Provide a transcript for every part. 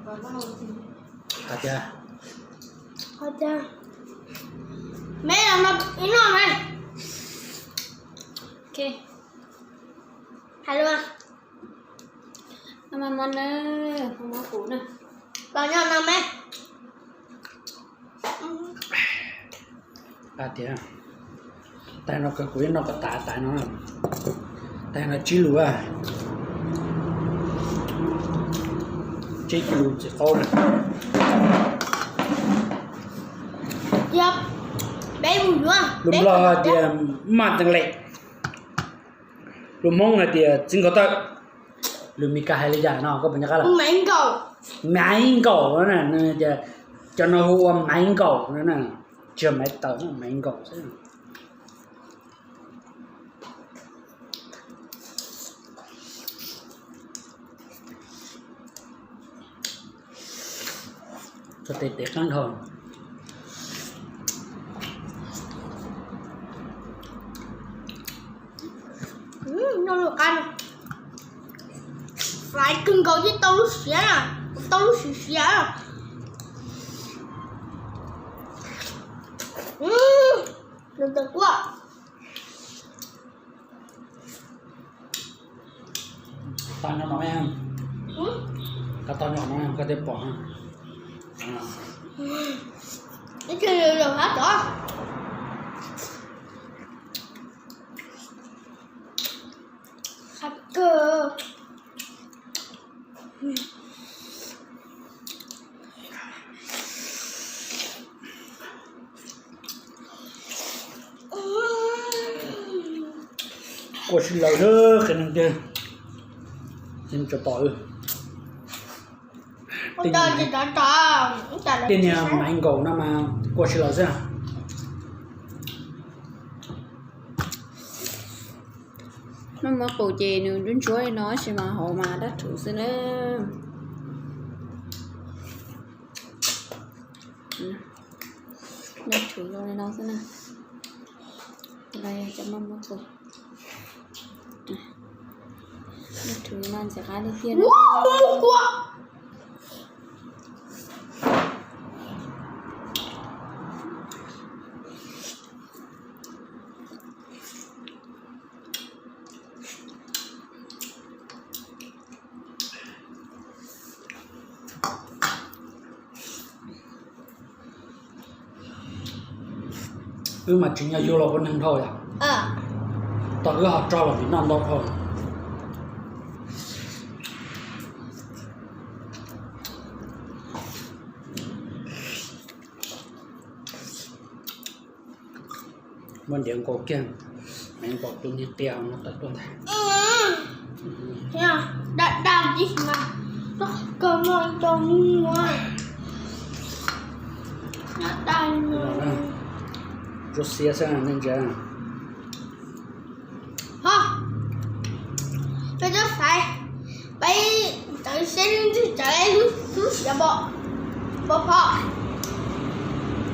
Hais tias, hais tias, me los no ib no me. Ok. Hais lus. No mas mov na, mov kuv na. Los nyob no me. Hais tias, tais no kuv ib no kom tas tais no, tais no tsib lus, tsib lus txiv qaub na. Lus Nplog hais tias maj tees lem, lus Hmoob hais tias txiv nkaus tawm, lus Meskas hais li cas no koj puas nco qab lawm? Maiv nkaus, nws tias cov no hu ua maiv nkaus no na, tsis yog maiv tawm, maiv nkaus xwb. Txog tes tes qab nrho. Noj lub qab no, faiv kawg nkaus thiab tau lub siav na, tau lub siav siav. Nws tawm quaj. Tau nyob no, tau nyob no koj thiaj pom. Ib txhia zaum hab tod. Qab kawg. Kua si laws xwb qhia neeg tiag, tsis tau tom. Tej niag maiv nkaus no mas kua si laws xwb. Maj muab qus ces nws ntsuab ntsuab li no tab sis mas hauv mas dab rhuv xwb na. Dab rhuv zoo li no xwb na. Cov maj muab qus, dab rhuv no ntxim qab tiag tiag. Wb mas tsis nyob yug los ua neeg dhau yom. Tau wb ho rog los vim noj ntau dhau. Muab ntiav nkaus kiag, me nkaus tus niag qia no tawm tuaj ntag. Daj daj tis mas, kawg no rau mus, daj daj. Rau xiav xwb ne ntsia. Ho, peb twb xaiv, peb tawv seb ntswg tawv lub siav pom, pom pom.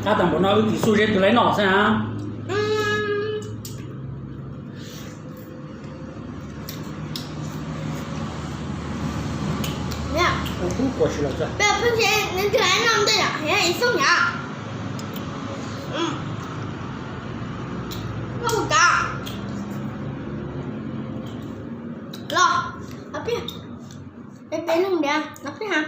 Tab tom npaum no wb tis xub seb twg laib noj xwb na. Peb pheej ntshe nws twg laib noj ntej yom, yog ib xub yom. Noj mus kav los, peb peb leeg ntiav no peb ha.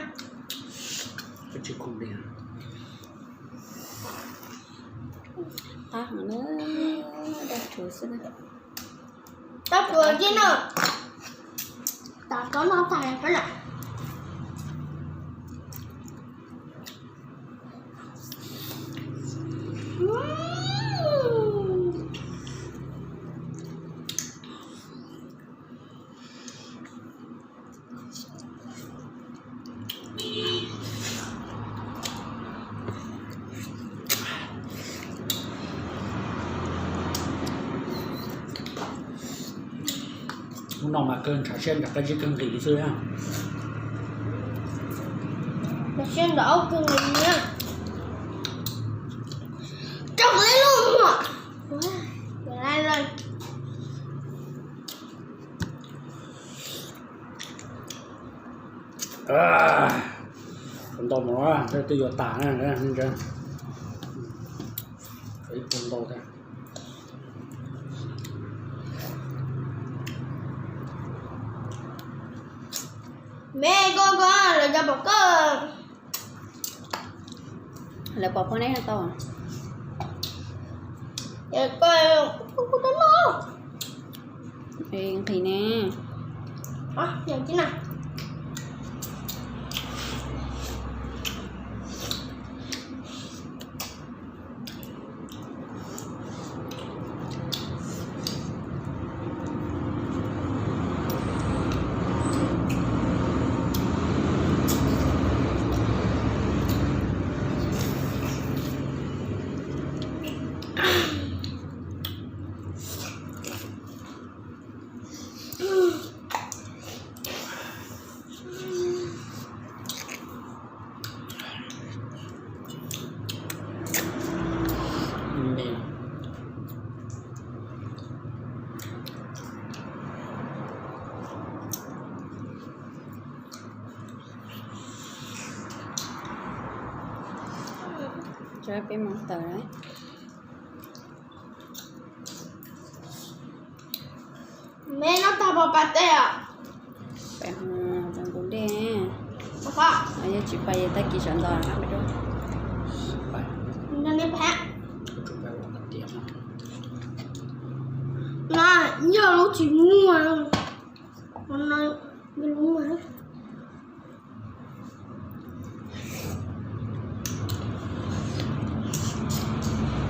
Qab heev na, dab rhuv xwb na. Dab rhuv cia na. Tam rov no tag sawv daws. Hnub no mas kawg ntshav siab nram qab zib kawg nqis xwb. Ntshav siab nram qab kawg nqis. Rau kuv ib lub muag. Ntau mov, twb yuav tas na, ib puas ntau thiab. Me koj, koj lawv cov pom koj, lawv pom koj nej tau. Koj, koj, koj, koj, nqhis ne. Cov peb mov tawm lawm. Me no tag pom pas tej os. Pais hov kuv dej. Yog tsis pais tag kis sawv ntxov. No yog lub tsis muaj.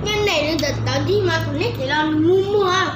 Nyob neej li ntawd tawv dig mas tus neb ces los nws muaj muaj.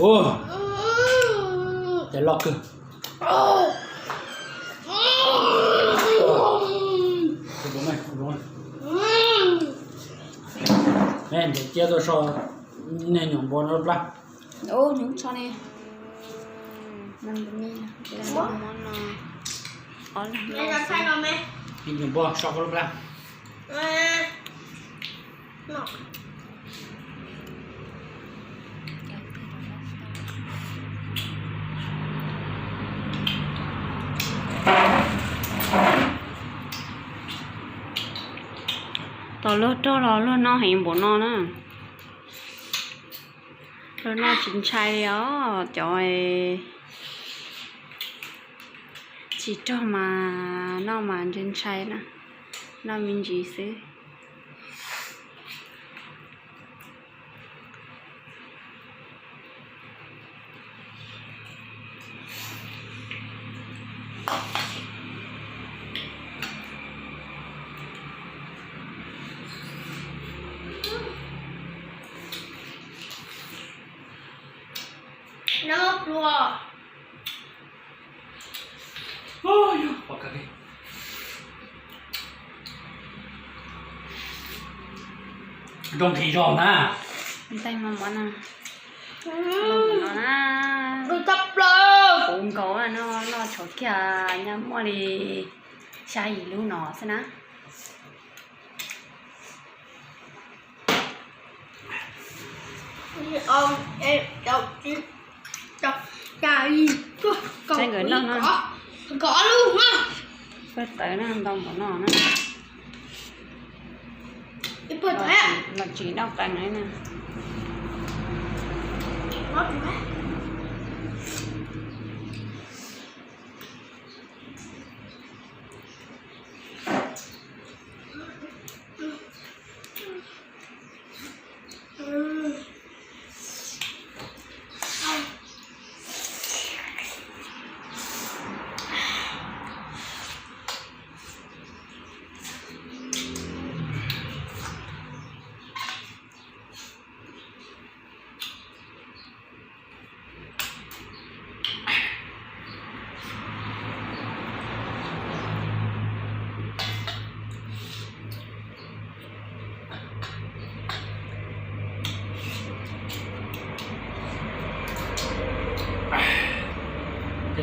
Ua, tes loj kawg. Ntes ciab tuaj so, nej nyuam npua no plab. Ub, nws tso ne. Nyuam npua so koj lub plab. Tos luag rog los luag noj heev npaum no na. Luag noj tsis ntshai li os, cov tsis rog mas noj mas ntshai ntshai na, noj me ntsis xwb. Zoo nqhis zog na. Nteeg mov mov no. Nteeg mov no na. Puv nkaus no, noj tshuav kiag nyaj muaj li xya yim lub no xwb na. Nkawd noj no. Pawg tawv no ntau npaum no na. Los tsis noj qees li na.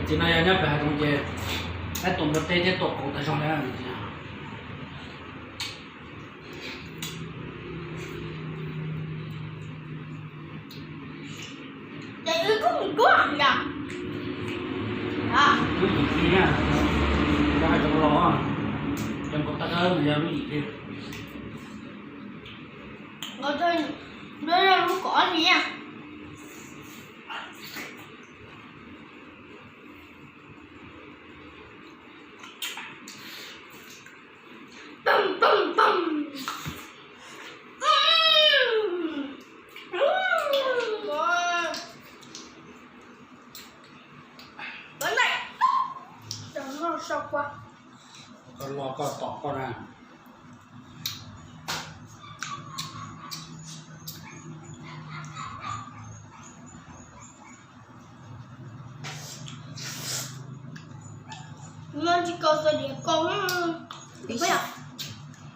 Txiv no yog nyob pem hav zoov ces peb tua npua teb thiab tua kauv tag zog na. Ces wb kuj mus cuab yom. Wb tus txiv na, yog hais tau los, yog nkaus tag kawg mas yog lub yim tiag. Lub yog lub kaum ob hlis na. Pam, pam, pam. Koj los koj tom koj na.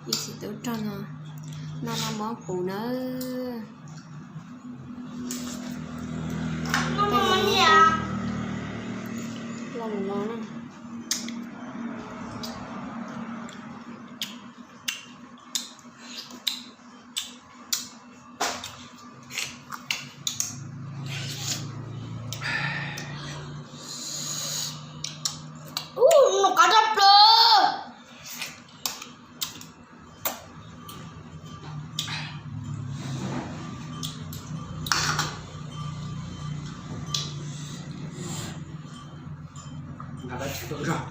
Ib txiv tub rog no, no no mov qus na. Los mus no na. Ub, noj qab tshaj plaws. Nqa dab tsi tuaj zog?